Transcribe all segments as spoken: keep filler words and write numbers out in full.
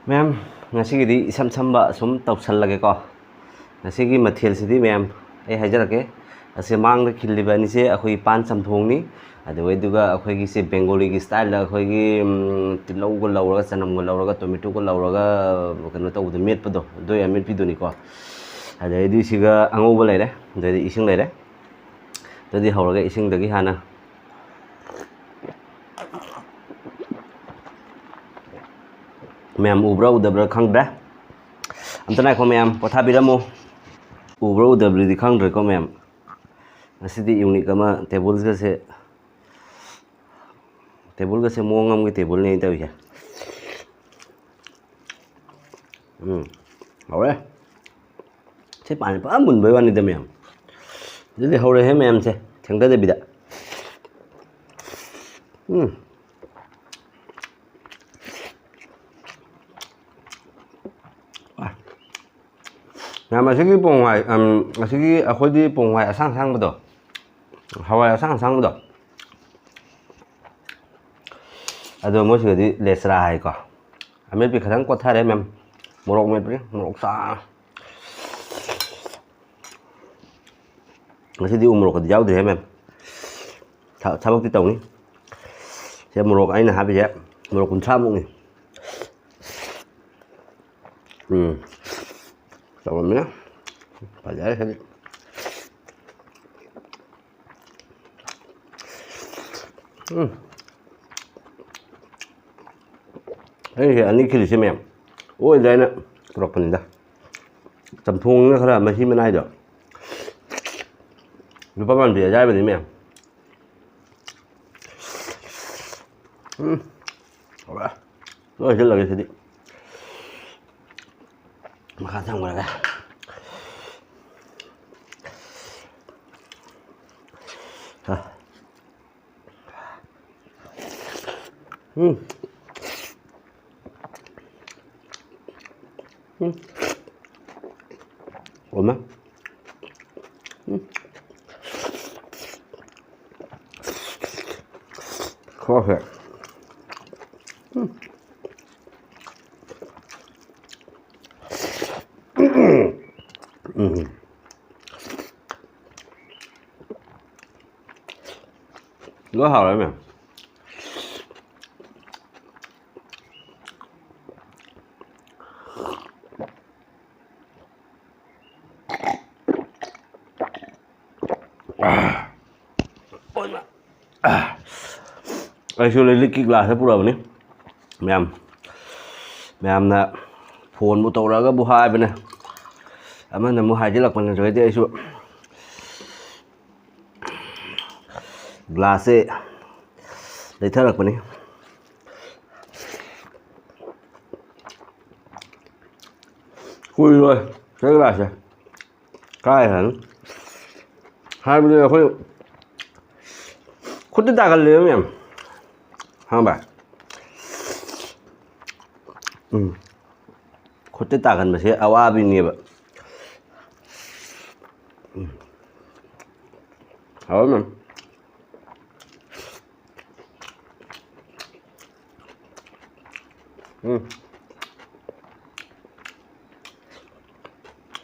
ꯃꯌꯥꯝ, ꯉꯁꯤꯒꯤꯗꯤ ꯏꯁꯝ ꯁꯝꯕ ꯁꯨꯝ ꯇꯧꯁꯜꯂꯒꯦꯀꯣ꯫ ꯉꯁꯤꯒꯤ ꯃꯊꯦꯜꯁꯤꯗꯤ ꯃꯌꯥꯝ, ꯑꯩ ꯍꯥꯏꯖꯔꯛꯀꯦ꯫ ꯑꯁꯤ ꯃꯥꯡꯗ ꯈꯤꯜꯂꯤꯕ ꯑꯅꯤꯁꯦ ꯑꯩꯈꯣꯏꯒꯤ ꯄꯥꯟ ꯆꯝꯊꯣꯡꯅꯤ꯫ ꯑꯗꯨꯒ ꯑꯩꯈꯣꯏꯒꯤꯁꯦ ꯕꯦꯡꯒꯣꯂꯤꯒꯤ ꯁ꯭ꯇꯥꯏꯜꯗ ꯑꯩꯈꯣꯏꯒꯤ, ꯎꯝ, ꯇꯤꯜꯍꯧꯒ ꯂꯧꯔꯒ, ꯆꯅꯝꯒ ꯂꯧꯔꯒ, ꯇꯣꯃꯦꯇꯣꯒ ꯂꯧꯔꯒ ꯀꯩꯅꯣ ꯇꯧꯕꯗꯣ, ꯃꯦꯠꯄꯗꯣ, ꯑꯗꯨ ꯌꯥꯝ ꯃꯦꯠꯄꯤꯗꯨꯅꯤꯀꯣ꯫ ꯑꯗꯩꯗꯤ ꯁꯤꯒ ꯑꯉꯧꯕ ꯂꯩꯔꯦ, ꯑꯗꯩꯗꯤ ꯏꯁꯤꯡ ꯂꯩꯔꯦ꯫ ꯑꯗꯨꯗꯤ ꯍꯧꯔꯒ ꯏꯁꯤꯡꯗꯒꯤ ꯍꯥꯟꯅ꯫ ꯃꯌꯥꯝ ꯎꯕ꯭ꯔꯥ ꯎꯗꯕ꯭ꯔꯥ ꯈꯪꯗ꯭ꯔꯦ꯫ ꯑꯝꯇ ꯉꯥꯏꯈꯣ ꯃꯌꯥꯝ, ꯄꯣꯊꯥꯕꯤꯔꯝꯃꯨ꯫ ꯎꯕ꯭ꯔꯥ ꯎꯗꯕ꯭ꯔꯗꯤ ꯈꯪꯗ꯭ꯔꯦꯀꯣ ꯃꯌꯥꯝ꯫ ꯉꯁꯤꯗꯤ ꯌꯨꯅꯤꯛ ꯑꯃ, ꯇꯦꯕꯜꯒꯁꯦ, ꯇꯦꯕꯜꯒꯁꯦ ꯃꯑꯣꯡ ꯑꯃꯒꯤ ꯇꯦꯕꯜꯅꯦ ꯑꯩꯅ ꯇꯧꯔꯤꯁꯦ꯫ ꯎꯝ, ꯍꯧꯔꯦ꯫ ꯁꯤ ꯄꯥꯟꯁꯦ ꯐꯖꯅ ꯃꯨꯟꯕꯩ ꯋꯥꯅꯤꯗ ꯃꯌꯥꯝ꯫ ꯑꯗꯨꯗꯤ ꯍꯧꯔꯦꯍꯦ ꯃꯌꯥꯝꯁꯦ, ꯊꯦꯡꯊꯗꯕꯤꯗ꯫ ꯎꯝ꯫ ꯃꯌꯥꯝ, ꯑꯁꯤꯒꯤ ꯄꯣꯡ ꯍꯋꯥꯏ, ꯎꯝ, ꯑꯁꯤꯒꯤ ꯑꯩꯈꯣꯏꯗꯤ ꯄꯣꯡ ꯍꯋꯥꯏ ꯑꯁꯥꯡ ꯑꯁꯥꯡꯕꯗꯣ, ꯍꯋꯥꯏ ꯑꯁꯥꯡ ꯑꯁꯥꯡꯕꯗꯣ, ꯑꯗꯣ ꯃꯣꯏꯁꯤꯒꯗꯤ ꯂꯦꯁ꯭ꯔꯥ ꯍꯥꯏꯀꯣ꯫ ꯑꯃꯦꯠꯄꯤ ꯈꯤꯇꯪ ꯀꯣꯠꯊꯔꯦ ꯃꯦꯝ꯫ ꯃꯣꯔꯣꯛ ꯃꯦꯠꯄꯅꯤ, ꯃꯣꯔꯣꯛ ꯆꯥ-, ꯉꯁꯤꯗꯤ ꯎ ꯃꯣꯔꯣꯛꯀꯗꯤ ꯌꯥꯎꯗ꯭ꯔꯦꯍꯦ ꯃꯦꯝ꯫ ꯊ-, ꯊꯕꯛꯇꯤ ꯇꯧꯅꯤ꯫ ꯁꯦ ꯃꯣꯔꯣꯛ ꯑꯩꯅ ꯍꯥꯞꯄꯤꯁꯦ ꯃꯣꯔꯣꯛ ꯀꯨꯟꯊ꯭ꯔꯥꯃꯨꯛꯅꯤ꯫ ꯎꯝ꯫ ꯆꯥꯎꯔꯝꯃꯤꯅ ꯐꯖꯔꯦ ꯁꯤꯗꯤ꯫ ꯎꯝ꯫ ꯑꯩꯁꯦ ꯑꯅꯤ ꯈꯤꯜꯂꯤꯁꯦ ꯃꯌꯥꯝ ꯑꯣꯏꯗ꯭ꯔꯥ ꯍꯥꯏꯅ ꯄꯨꯔꯛꯄꯅꯤꯗ꯫ ꯆꯝꯊꯣꯡꯅꯤꯅ ꯈꯔ ꯃꯍꯤ ꯃꯅꯥꯏꯗꯣ꯫ ꯂꯨꯄꯥ ꯃꯥꯟꯕꯤ ꯑꯌꯥꯏꯕꯅꯤ ꯃꯌꯥꯝ꯫ ꯎꯝ꯫ ꯍꯧꯔꯦ꯫ ꯂꯣꯏ ꯍꯩꯖꯤꯜꯂꯒꯦ ꯁꯤꯗꯤ꯫ ꯃꯈꯥ ꯊꯝꯈ꯭ꯔꯒꯦ꯫ ꯑ꯫ ꯎꯝ꯫ ꯎꯝ꯫ ꯑꯣꯃ꯫ ꯎꯝ꯫ ꯈꯣꯛꯈ꯭ꯔꯦ꯫ ꯎꯝ꯫ ꯂꯣꯏ ꯍꯥꯎꯔꯦ ꯃꯌꯥꯝ꯫ ꯑꯩꯁꯨ ꯂꯤꯛꯂꯤꯛꯀꯤ ꯒ꯭ꯂꯥꯁꯇ ꯄꯨꯔꯛꯑꯕꯅꯤ ꯃꯌꯥꯝ꯫ ꯃꯌꯥꯝꯅ ꯐꯣꯟꯕꯨ ꯇꯧꯔꯛꯑꯒꯕꯨ ꯍꯥꯏꯕꯅꯦ, ꯑꯃꯅ ꯑꯃꯨꯛ ꯍꯥꯏꯖꯤꯜꯂꯛꯄꯅꯦ꯫ ꯑꯗꯨꯗꯩꯗꯤ ꯑꯩꯁꯨ ꯒ꯭ꯂꯥꯁꯁꯦ ꯂꯩꯊꯔꯛꯄꯅꯤ꯫ ꯀꯨꯏꯔꯣꯏ ꯁꯤ ꯒ꯭ꯂꯥꯁꯁꯦ ꯀꯥꯏꯈ꯭ꯔꯅꯤ꯫ ꯍꯥꯏꯕꯗꯤ ꯑꯩꯈꯣꯏ ꯈꯨꯠꯇ ꯇꯥꯒꯜꯂꯦꯕ ꯃꯌꯥꯝ, ꯈꯪꯉꯕ? ꯎꯝ꯫ ꯈꯨꯠꯇ ꯇꯥꯒꯟꯕꯁꯦ ꯑꯋꯥꯕꯤꯅꯦꯕ꯫ ꯎꯝ꯫ ꯍꯥꯎꯔꯝꯃꯅꯤ꯫ ꯎꯝ꯫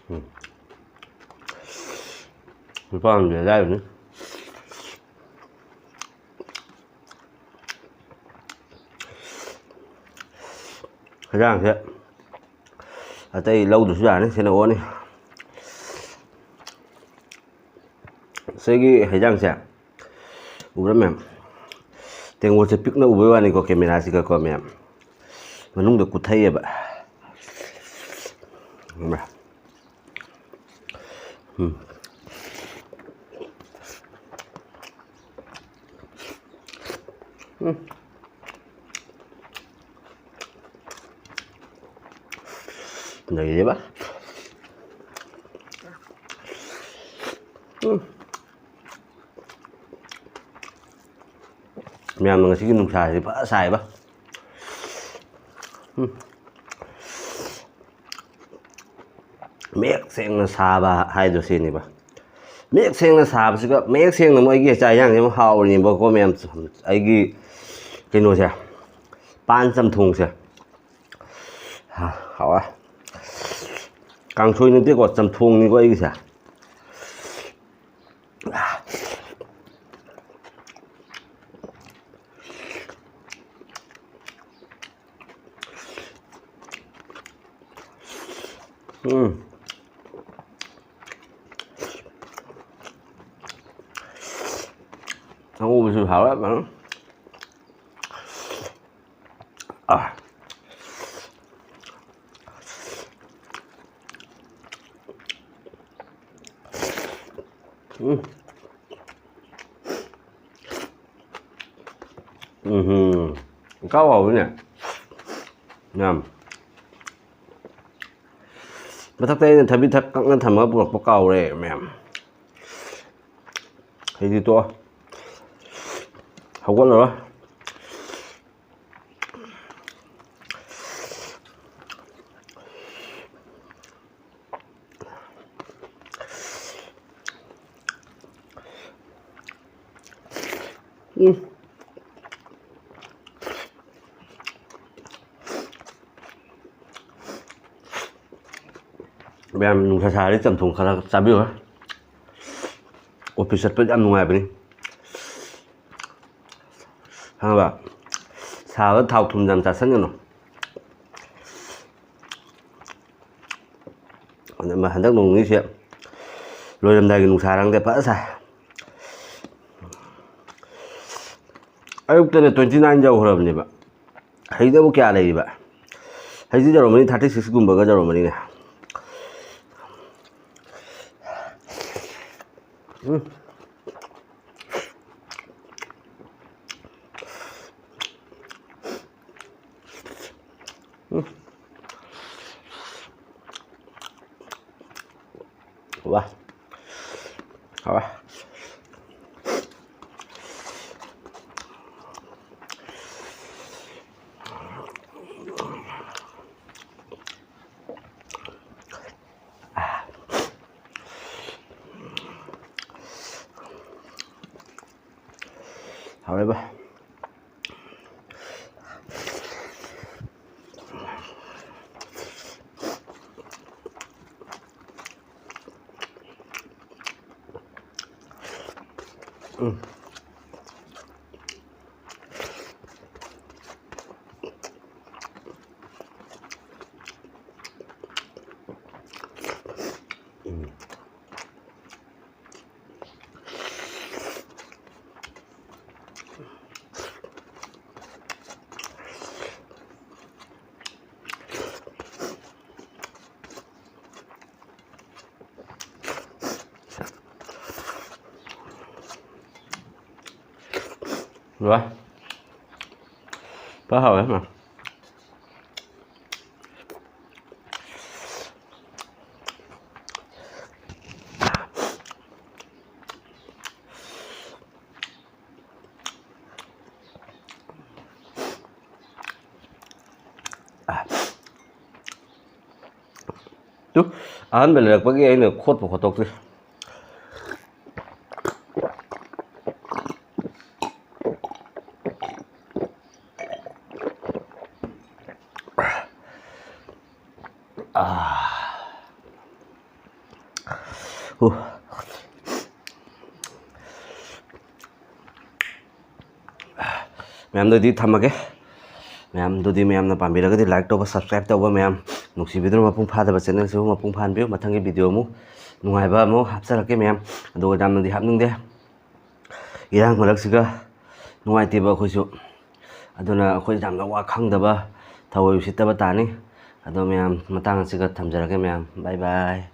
ꯎꯝ꯫ ꯂꯨꯄꯥ ꯑꯃꯗꯤ ꯑꯗꯥꯏꯗꯨꯅꯤ꯫ ꯍꯦꯟꯖꯥꯡꯁꯦ ꯑꯇꯩ ꯂꯧꯗ꯭ꯔꯁꯨ ꯌꯥꯔꯅꯤ, ꯁꯤꯅ ꯑꯣꯅꯤ꯫ ꯁꯤꯒꯤ ꯍꯦꯟꯖꯥꯡꯁꯦ ꯎꯕ꯭ꯔꯥ ꯃꯌꯥꯝ? ꯇꯦꯡꯀꯣꯠꯁꯦ ꯄꯤꯛꯅ ꯎꯕꯩ ꯋꯥꯅꯤꯀꯣ, ꯀꯦꯃꯦꯔꯥꯁꯤꯒꯀꯣ ꯃꯌꯥꯝ, ꯃꯅꯨꯡꯗ ꯀꯨꯊꯩꯑꯕ꯫ ꯈꯪꯕ꯭ꯔꯥ? ꯎꯝ꯫ ꯎꯝ꯫ ꯅꯩꯔꯦꯕ꯫ ꯎꯝ꯫ ꯃꯌꯥꯝꯅ ꯉꯁꯤꯒꯤ ꯅꯨꯡꯁꯥꯁꯤ ꯐꯖ ꯁꯥꯏꯕ꯫ ꯎꯝ꯫ ꯃꯌꯦꯛ ꯁꯦꯡꯅ ꯁꯥꯕ ꯍꯥꯏꯗꯣ ꯁꯤꯅꯦꯕ꯫ ꯃꯌꯦꯛ ꯁꯦꯡꯅ ꯁꯥꯕꯁꯤꯒ, ꯃꯌꯦꯛ ꯁꯦꯡꯅ ꯃꯣꯏꯒꯤ ꯆꯥꯛ ꯌꯦꯟꯁꯥꯡꯁꯦ ꯑꯃꯨꯛ ꯍꯥꯎꯔꯤꯅꯦꯕꯀꯣ ꯃꯌꯥꯝ꯫ ꯑꯩꯒꯤ ꯀꯩꯅꯣꯁꯦ, ꯄꯥꯟ ꯆꯝꯊꯣꯡꯁꯦ꯫ ꯍꯥ, ꯍꯥꯎꯔꯦ꯫ ꯀꯥꯡꯁꯣꯏ ꯅꯠꯇꯦꯀꯣ, ꯆꯝꯊꯣꯡꯅꯤꯀꯣ ꯑꯩꯒꯤꯁꯦ꯫ ꯎꯝ꯫ ꯑꯉꯧꯕꯁꯨ ꯍꯥꯎꯋꯦ ꯐꯖꯅ꯫ ꯑꯥ꯫ ꯎꯝ꯫ ꯎꯝꯍꯨꯝ꯫ ꯏꯀꯥꯎ ꯍꯥꯎꯋꯤꯅꯦ꯫ ꯌꯥꯝ꯫ ꯃꯊꯛꯇ ꯑꯩꯅ ꯊꯕꯤ ꯊꯛ ꯀꯛꯅ ꯊꯝꯃꯒ ꯄꯨꯔꯛꯄ ꯀꯥꯎꯔꯦ ꯃꯌꯥꯝ꯫ ꯍꯩꯗꯤ ꯇꯣꯛꯑꯣ꯫ ꯍꯧꯒꯠꯂꯔꯣꯏ꯫ ꯎꯝ꯫ ꯃꯌꯥꯝ ꯅꯨꯡꯁꯥ ꯁꯥꯔꯗꯤ ꯆꯝꯊꯣꯡ ꯈꯔ ꯆꯥꯕꯤꯌꯨ꯫ ꯑꯣꯐꯤꯁ ꯆꯠꯄꯗꯤ ꯌꯥꯝ ꯅꯨꯡꯉꯥꯏꯕꯅꯤ꯫ ꯈꯪꯉꯕ? ꯁꯥꯕ ꯊꯥꯎ ꯊꯨꯝ ꯌꯥꯝ ꯆꯥꯁꯟꯒꯅꯨ꯫ ꯑꯗꯨ ꯍꯟꯗꯛ ꯅꯣꯡ ꯅꯤꯅꯤꯁꯦ ꯂꯣꯏꯔꯝꯗꯥꯏꯒꯤ ꯅꯨꯡꯁꯥꯔꯪꯗꯤ ꯐꯖ ꯁꯥꯏ꯫ ꯑꯌꯨꯛꯇꯅ twenty nine ꯌꯧꯈ꯭ꯔꯕꯅꯦꯕ꯫ ꯍꯧꯖꯤꯛꯇꯕꯨ ꯀꯌꯥ ꯂꯩꯔꯤꯕ? ꯍꯧꯖꯤꯛ ꯌꯧꯔꯝꯃꯅꯤ, thirty six ꯀꯨꯝꯕꯒ ꯌꯧꯔꯝꯃꯅꯤꯅꯦ꯫ ꯎꯝ꯫ ꯎꯝ꯫ ꯋꯥ꯫ ꯍꯥꯎꯋꯦ꯫ ꯍꯥꯎꯔꯦꯕ꯫ ꯎꯝ꯫ ꯋꯥ꯫ ꯐ ꯍꯥꯎꯋꯦ ꯃꯥ꯫ ꯇꯨ, ꯑꯍꯥꯟꯕ ꯂꯩꯔꯛꯄꯒꯤ ꯑꯩꯅ ꯈꯣꯠꯄ ꯈꯣꯠꯇꯣꯛꯇ꯭ꯔꯤ꯫ ꯃꯌꯥꯝꯗꯨꯗꯤ ꯊꯝꯃꯒꯦ꯫ ꯃꯌꯥꯝꯗꯨꯗꯤ ꯃꯌꯥꯝꯅ ꯄꯥꯝꯕꯤꯔꯒꯗꯤ like ꯇꯧꯕ, subscribe ꯇꯧꯕ, ꯃꯌꯥꯝ ꯅꯨꯡꯁꯤꯕꯤꯗꯨꯅ ꯃꯄꯨꯡ ꯐꯥꯗꯕ channel ꯁꯤꯕꯨ ꯃꯄꯨꯡ ꯐꯥꯍꯟꯕꯤꯌꯨ꯫ ꯃꯊꯪꯒꯤ video ꯑꯃꯨꯛ ꯅꯨꯡꯉꯥꯏꯕ ꯑꯃꯨꯛ ꯍꯥꯞꯆꯔꯛꯀꯦ ꯃꯌꯥꯝ꯫ ꯑꯗꯨꯒ ꯌꯥꯝꯅꯗꯤ ꯍꯥꯞꯅꯤꯡꯗꯦ, ꯏꯔꯥꯡ ꯃꯔꯛꯁꯤꯒ ꯅꯨꯡꯉꯥꯏꯇꯦꯕ ꯑꯩꯈꯣꯏꯁꯨ꯫ ꯑꯗꯨꯅ ꯑꯩꯈꯣꯏ ꯌꯥꯝꯅ ꯋꯥ ꯈꯪꯗꯕ, ꯊꯑꯣꯏ ꯎꯁꯤꯠꯇꯕ ꯇꯥꯅꯤ꯫ ꯑꯗꯣ ꯃꯌꯥꯝ, ꯃꯇꯥꯡ ꯑꯁꯤꯒ ꯊꯝꯖꯔꯒꯦ ꯃꯌꯥꯝ꯫ Bye bye꯫